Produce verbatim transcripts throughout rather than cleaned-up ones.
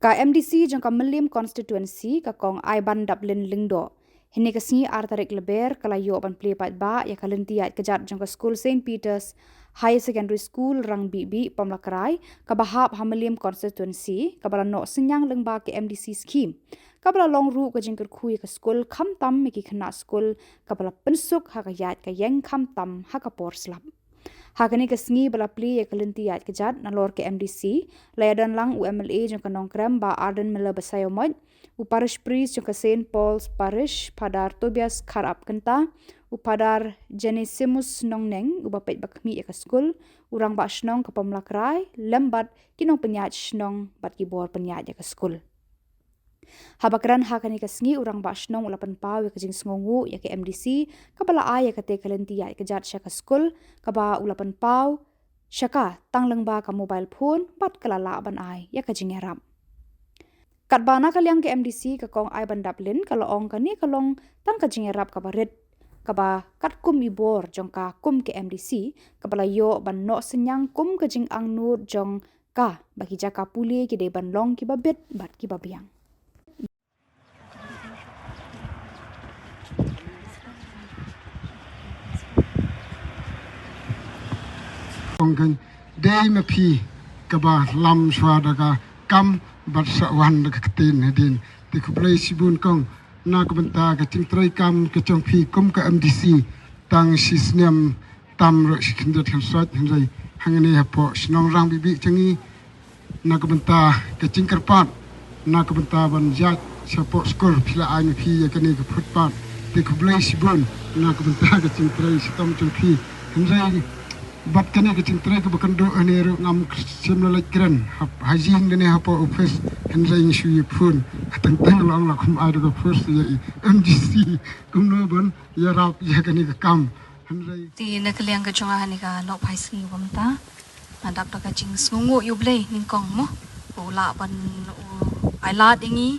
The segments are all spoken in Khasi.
Ka M D C jong ka Mylliem Constituency, ka Kong Aibandaplin Lyngdoh, hynne ka sngi ar tarik Lber, ka la ïoh ban plie paidbah ïa ka lynti ïaid kjat jong ka skul Saint Peter's Higher Secondary School, Rangbibi, Pamlakrai, kaba hap ha Mylliem Constituency, kaba la noh synñiang lyngba ka M D C scheme, kaba la long ruh ka jingkyrkhu ïa ka skul, khamtam ïa ki khynnah skul, kaba la pynsuk ha ka ïaid ka ïeng, khamtam ha ka por slap. Ha kane ka sngi ba la plie ïa ka lynti ïaid kjat nalor ka M D C, la ïadon lang u M L A jong ka Nongkrem, Bah Ardent Miller Basaiawmoit, u Parish Priest jong ka Saint Paul's Parish, Phadar Tobias Kharap Kynta, u Phadar Genesimus Nongneng, uba peit ba khmih ïa ka skul, u Rangbah Shnong ka Pamlakrai, lem bad ki nongpynïaid shnong bad ki bor pynïaid ïa ka skul. Haba kren ha kane ka sngi, u Rangbah Shnong u la pynpaw ïa ka jingsngewnguh ïa ka M D C, kaba la ai ïa kata ka lynti ïaid kjat sha ka skul, kaba u la pynpaw sha ka tang lyngba ka mobile phone, bad ka la lah ban ai ïa ka jingïarap. Katba na ka liang ka M D C, ka Kong Aibandaplin, ka la ong kane ka long tang ka jingïarap kaba rit, kaba katkum i bor jong ka kum ka M D C, kaba la ïoh ban noh synñiang kum ka jingangnud jong ka, ba ki jaka pule ki dei ban long kiba bit bad kiba biang. Kong kan dei ma phi kaba lam shuwa da ka kam bad sa wan da ka ktien hadien. Te khublei shibun Kong na ka bynta ka jingtrei kam ka jong phi kum ka M D C, tang shi snem tam ruh shi khyndiat khyndai hynrei hangne hapoh shnong Rangbibi jong ngi, na ka bynta ka jingkyrpad, na ka bynta ban ïaid shapoh skul, phi la ai ma phi ïa kane ka footpath. Te khublei shibun na ka bynta ka jingtrei shitom jong phi. Hynrei bad kane ka jingtrei kaba kynduh hangne ruh ngam shym la leit kren ha, ha ïing lane hapoh office, hynrei ngi shu ïa phone. Teng teng la ong la khum ai da ka post ïa i M D C kumno ban ïarap ïa kane ka kam. Hynrei te na ka liang ka jong nga, ha kane ka nohphai sngi ba mynta, nga dap da ka jingsngewnguh ïa U Blei nyngkong mo, u lah ban, u ai lad ïa ngi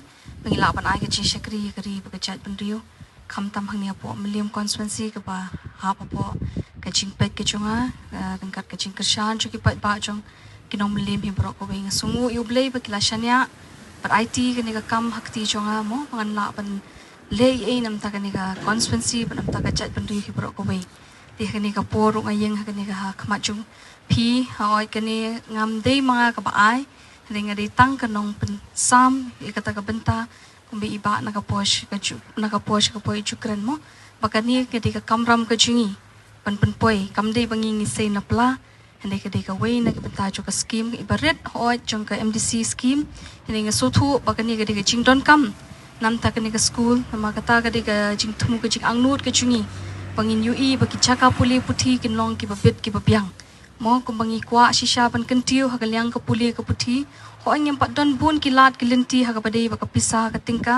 ba ngi lah ban ai ka jingshakri ïa ka ri bad ka jaitbynriew, khamtam hangne hapoh Mylliem constituency kaba hap hapoh ka jingpeit ka jong nga, eh, ryngkat ka jingkyrshan jong ki paidbah jong ki nong Mylliem hi baroh kawei. Nga sngewnguh ïa U Blei ba ki la shaniah bad aiti kane ka kam ha kti jong nga mo, ba ngan lah ban leh ei ei namta kane ka constituency bad namta ka jaitbynriew hi baroh kawei. Te ha kane ka por ruh nga ïeng ha kane ka ha khmat jong phi, hooid kane ngam dei ma nga kaba ai, hynrei nga dei tang ka nongpynsam ïa kata ka bynta, kumba i bah na ka por sha ka ju, na ka por sha ka por i ju kren mo, ba kane ka dei ka kamram ka jong ngi ban pynpoi, kam dei ba ngi ngi sei na pla, hynrei ka dei kawei na ki bynta jong ka scheme iba rit hooid jong ka M D C scheme. Hynrei nga sngewthuh ba kane ka dei ka jingdonkam namta kane ka skul, namar kata ka dei ka jingthmu ka jingangnud ka jong ngi ba ngin ïohi ba ki jaka pule puthi kin long kiba bit kiba biang. Mo, kumba ngi kwah shisha ban kyntiew ha ka liang ka pule ka puthi, hooid ngim pat don bun ki lad ki lynti ha kaba dei bad ka pisa ka tyngka,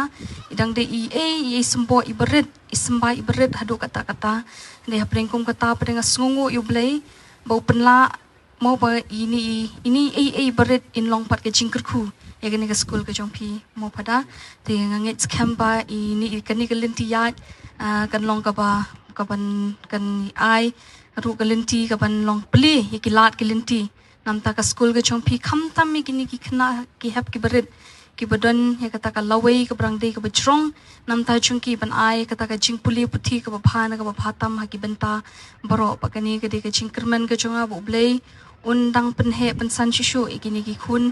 i dang dei i ei i ei symboh iba rit, i symbai iba rit haduh katta katta. Hynrei hapdeng kum kata pat nga sngewnguh ïa U Blei ba u pynlah mo ba ine i, ine i ei ei barit in long pat ka jingkyrkhu ïa kane ka skul ka jong phi mo Phadar. Te nga ngeit skhem ba ine i, kane ka lynti ïaid, ah, kan long kaba, kaban, kan ai ruh ka lynti kaban long plie ïa ki lad ki lynti namta ka skul ka jong phi, khamtam ïa kine ki khynnah ki hep ki barit kiba don ïa kata ka lawei kaba dang dei kaba jrong namta jong ki ban ai kata ka jingpule puthi kaba bha na kaba bha tam ha ki bynta baroh. Bad kane ka dei ka jingkyrmen ka jong nga ba U Blei un dang pynheh pynsan shuh shuh ïa kine ki khun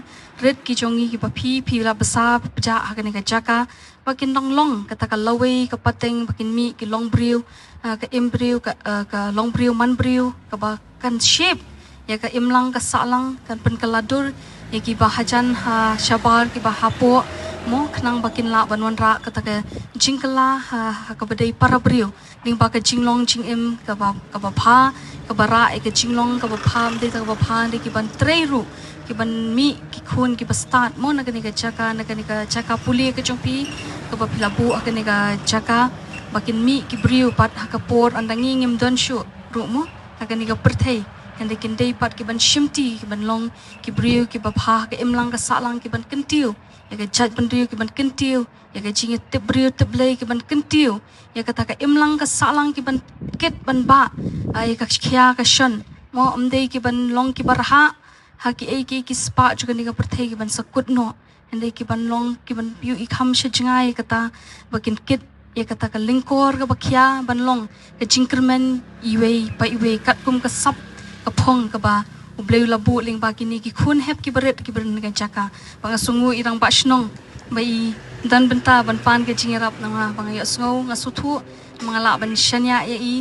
rit ki jong ngi kiba phi, phi la bsa pjah ha kane ka jaka ba kin dang long kata ka lawei ka pateng ba kin mih ki long briew, ah, ka im briew, ka, ah, ka long briew man briew kaba kan shape ïa ka imlang ka sahlang, kan pynkylla dur ïa kiba hajan ha shabar kiba hapoh mo, khnang ba kin lah ban wanrah kata ka jingkylla ha, ha kaba dei para briew. Lyngba ka jinglong jingim kaba, kaba bha, kaba rah ïa ka jinglong kaba bha, ym dei tang kaba bha, ym dei kiban trei ruh, kiban mih ki khun kiba stad mo na kane ka jaka, na kane ka jaka pule ka jong phi kaba phi la buh ha kane ka jaka, ba kin mih ki briew pat ha ka por ynda ngi ngim don shuh ruh mo ha kane ka pyrthei. Hynrei kin dei pat kiban shimti, kiban long ki briew kiba bha ha ka imlang ka sahlang, kiban kyntiew ïa ka jaitbynriew, kiban kyntiew ïa ka jingïatip briew tip Blei, kiban kyntiew ïa kata ka imlang ka sahlang, kiban kit ban bah, ah, ïa ka khia ka shon mo, ym dei kiban long kiba rhah ha kiei kiei ki spah jong kane ka pyrthei kiban sa kut noh. Hynrei ki ban long, ki ban ïoh i kham sha jngai ïa kata, ba kin kit ïa kata ka lyngkor kaba khia ban long ka jingkyrmen iwei pa iwei katkum ka sap ka phong kaba U Blei u la buh lyngba kine ki khun hep ki barit ki barit na ka jaka. Ba nga sngew i rangbah shnong ba i don bynta ban pan ka jingïarap na nga, ba nga ïohsngew, nga sngewthuh, ma nga lah ban shaniah ïa i.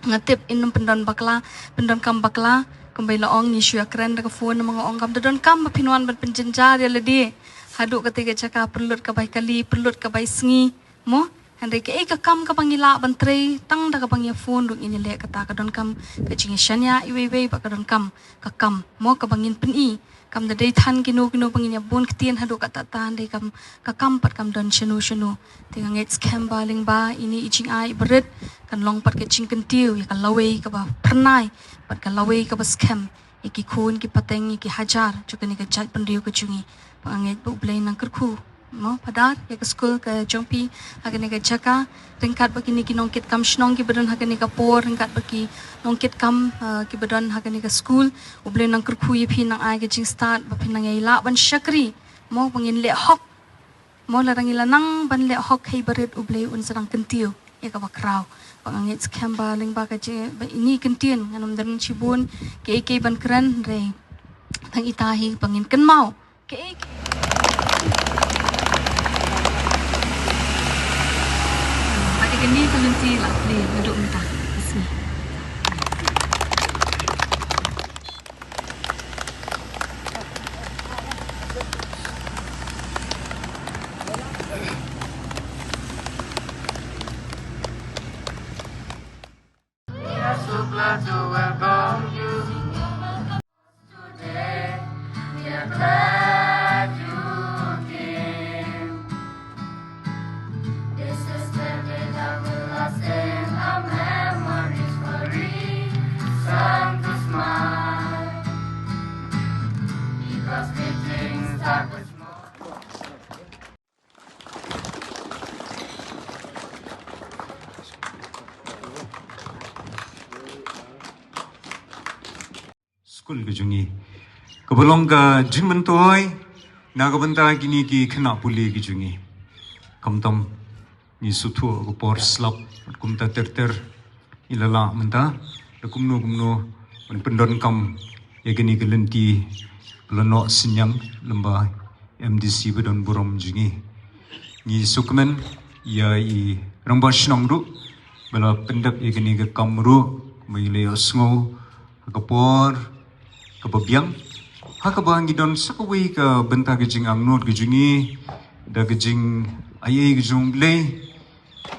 Nga tip in ym pyndon bakla, pyndonkam bakla. Kumba i la ong, ngi shu ïakren da ka phone, ma nga ong, kam da donkam ba phin wan ban pynjynjar ïa lade haduh kata ka jaka, pyrlut ka bai kali, pyrlut ka bai sngi, mo? Hynrei kaei ka kam kaba ngi lah ban trei, tang da kaba ngi ïa phone ruh ngin ïaleh kata. Ka donkam ka jingïashaniah iwei iwei, bad ka donkam ka kam, mo, kaba ngin pyni. Kam da dei than kino kino ba ngin ïa bun ktien haduh katta katta, hynrei kam, ka kam pat kam don shano shano. Te nga ngeit skhem ba lyngba ine i jingai barit kan long pat ka jingkyntiew ïa ka lawei kaba phyrnai bad ka lawei kaba skhem ïa ki khun ki pateng, ïa ki hajar jong kane ka jaitbynriew ka jong ngi. Ba nga ngeit ba U Blei un nang kyrkhu, mo, Phadar, ïa ka skul ka jong phi ha kane ka jaka, ryngkat bad kine ki nongkitkam shnong kiba don ha kane ka por, ryngkat bad ki nongkitkam, eh, kiba don ha kane ka skul. U Blei un nang kyrkhu ïa phi, nang ai ka jingstad ba phin nang ïai lah ban shakri, mo, ba ngin leh hok, mo, lada ngi la nang ban leh hok ha i barit, U Blei un sa nang kyntiew ïa kaba khraw. Ba nga ngeit skhem ba lyngba ka jing, ba ine i kyntien ngan ym don shibun kiei kiei ban kren, hynrei tang ita hi ba ngin kynmaw. Kaei, kaei kane ka lynti la plie naduh mynta ka sngi. We are so glad to welcome you. Today, we are glad you came. This is the day that will last in our memories, for reason to smile. Because greetings start with small. Skul ka jong ngi, kaba long ka jingmyntoi na ka bynta kine ki khynnah pule ki jong ngi. Khamtam ngi sngewthuh ka por slap, kumta ter ter ngi la lah mynta da kumno kumno ban pyndonkam ïa kane ka lynti ba la noh synñiang lyngba M D C ba don burom jong ngi. Ngi sngewkmen ïa i rangbah shnong ruh ba la pyndep ïa kane ka kam ruh, ba ngi la ïohsngew ha ka por kaba biang, ha kaba ngi don sa kawei ka bynta ka jingangnud ka jong ngi da ka jingaiei ka jong U Blei.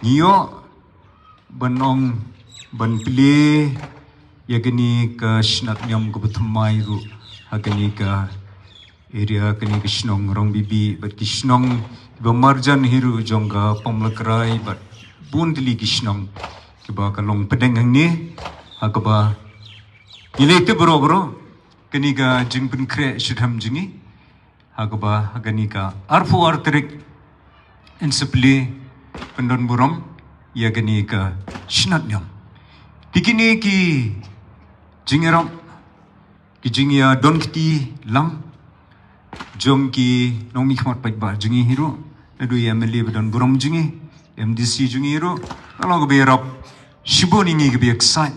Ngi ïoh ban ong ban plie ïa kane ka shnat niam kaba thymmai ruh ha kane ka area, kane ka shnong Rongbibi bad ki shnong kiba marjan hi ruh jong ka Pamlakrai bad bun tylli ki shnong kiba ka long pdeng hangne, ha kaba ngi la tip baroh baroh kane ka jingpynkhreh shitom jong ngi. Ha kaba ha kane ka arphew ar tarik yn sa plie pyndon burom ïa kane ka shnat niam. Te kine ki jingïarap, ki jingïadon kti lang jong ki nongmihkhmat paidbah jong ngi hi ruh, naduh ïa M L A ba don burom jong ngi, M D C jong ngi ruh, ka long kaba ïarap shibun ïa ngi, kaba ïaksaid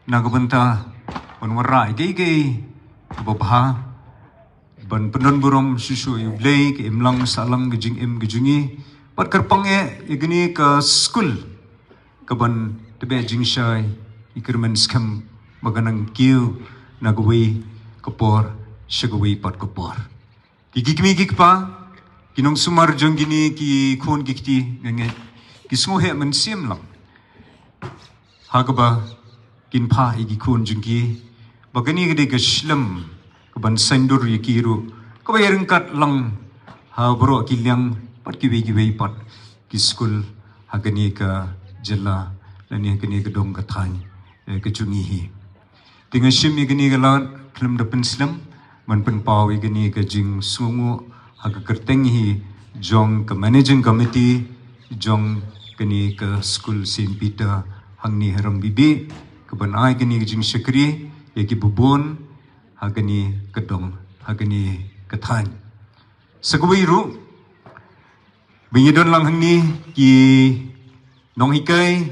na ka bynta ban wanrah ïa kaei kaei kaba bha, ban pyndon burom shuh shuh ïa U Blei, ka imlang sahlang ka jingim ka jong ngi. Bad kyrpang eh ïa kane ka skul kaban tbeh jingshai, i kyrmen skhem ba kan nang kiew na kawei ka por sha kawei pat ka por. Ki, ki kmie ki kpa, ki nongsumar jong kine ki khun ki kti, nga ngeit ki sngewheh mynsiem lang ha kaba kin phah ïa ki khun jong ki, ba kane ka dei ka shlem kaban saiñdur ïa ki ruh, kaba ïaryngkat lang ha baroh ki liang bad kiwei kiwei pat ki skul ha kane ka jylla lane ha kane ka dong ka thaiñ, eh, ka jong ngi hi. Te nga shim ïa kane ka lad khlem da pynslem ban pynpaw ïa kane ka jingsngewnguh ha ka kyrteng hi jong ka Managing Committee jong kane ka skul Saint Peter hangne ha Rongbibi, kaban ai kane ka jingshakri ïa kiba bun ha kane ka dong, ha kane ka thaiñ. Sa kawei ruh ba ngi don lang hangne, ki nonghikai,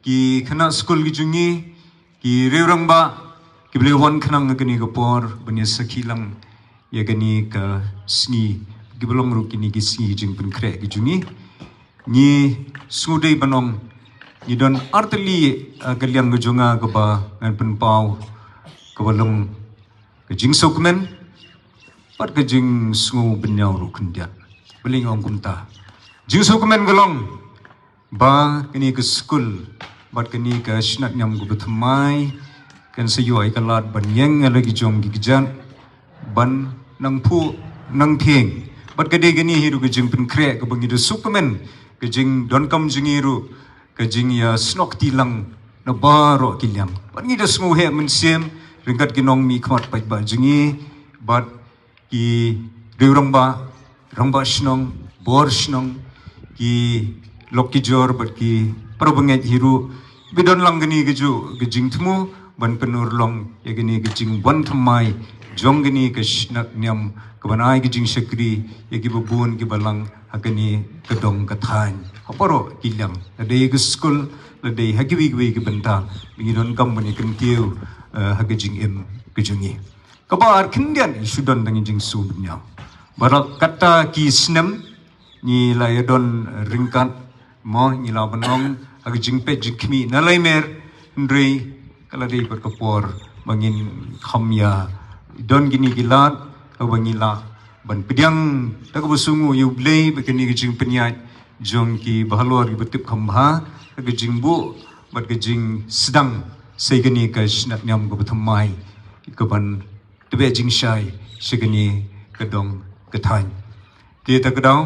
ki khynnah skul ki jong ngi, ki rangbah, ki ba la wan khnang ha kane ka por ban ïa sakhi lang ïa kane ka sngi, ki ba long ruh kine ki sngi jingpynkhreh ki jong ngi. Ngi sngewdei ban ong, ngi don artylli, eh, ka liang ka jong nga kaba ngan pynpaw, kaba long ka jingsngewkmen bad ka jingsngewbynñiaw ruh khyndiat. Balei nga ong kumta? Jingsngewkmen ka long ba kane ka skul bad kane ka shnat niam kaba thymmai kan sa ïoh ïa ka lad ban ïeng ïa la ki jong ki kjat, ban nang phuh nang phieng. Bad ka dei kane hi ruh ka jingpynkhreh kaba ngi da sngewkmen, ka jingdonkam jong ngi ruh, ka jingïasnoh kti lang na baroh ki liang. Bad ngi da sngewheh mynsiem ryngkat ki nongmihkhmat paidbah jong ngi, bad ki riew rangbah, rangbah shnong, bor shnong, ki lok ki jor bad ki para bangeit hi ruh, ba don lang kane kajuh ka jingthmu ban pynurlong ïa kane ka jingwan thymmai jong kane ka shnat niam, kaban ai ka jingshakri ïa kiba bun kiba lang ha kane ka dong ka thaiñ ha baroh ki liang, lada ïa ka skul, lada ïa ha kiwei kiwei ki bynta ba ngi donkam ban ïa kyntiew, eh, ha ka jingim ka jong ngi. Kaba ar khyndiat, ngi shu don tang ïa ka jingsngewbynñiaw. Baroh kata ki snem ngi la ïa don ryngkat, mo, ngi la ban ong ha ka jingpeit jingkhmih na laimer, hynrei ka la dei pat ka por ba ngin kham ïa don kine ki lad, kaba ngi lah ban pdiang da kaba sngew ïa U Blei ba kane ka jingpynïaid jong ki bahalor kiba tip kham bha, ha ka jingbuh bad ka jingsdang sa ïa kane ka shnat niam kaba thymmai, kaban tbeh jingshai sha kane ka dong ka thaiñ. Te ta ka daw,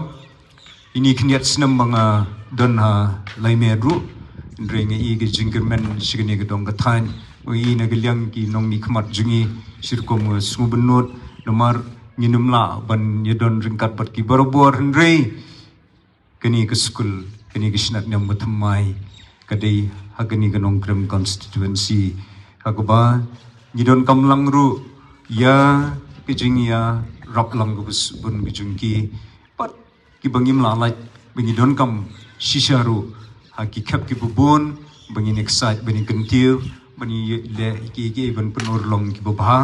ine khyndiat snem ba nga don ha laimer ruh, hynrei nga i ka jingkyrmen sha kane ka dong ka thaiñ. Nga i na ka liang ki nongmihkhmat jong ngi, shi rukom nga sngewbynnud, namar ngin ym lah ban ïa don ryngkat bad ki barabor, hynrei kane ka skul, kane ka shnat niam ba thymmai ka dei ha kane ka Nongkrem constituency, ha kaba ngi donkam lang ruh ïa ka jingïarap lang kaba sbun ka jong ki, bad kiba ngim lah lait ba ngi donkam shisha ruh ha ki khep kiba bun ba ngin ïa ksaid, ba ngin kyntiew, ba ngin ïa leh kiei kiei ban pynurlong kiba bha.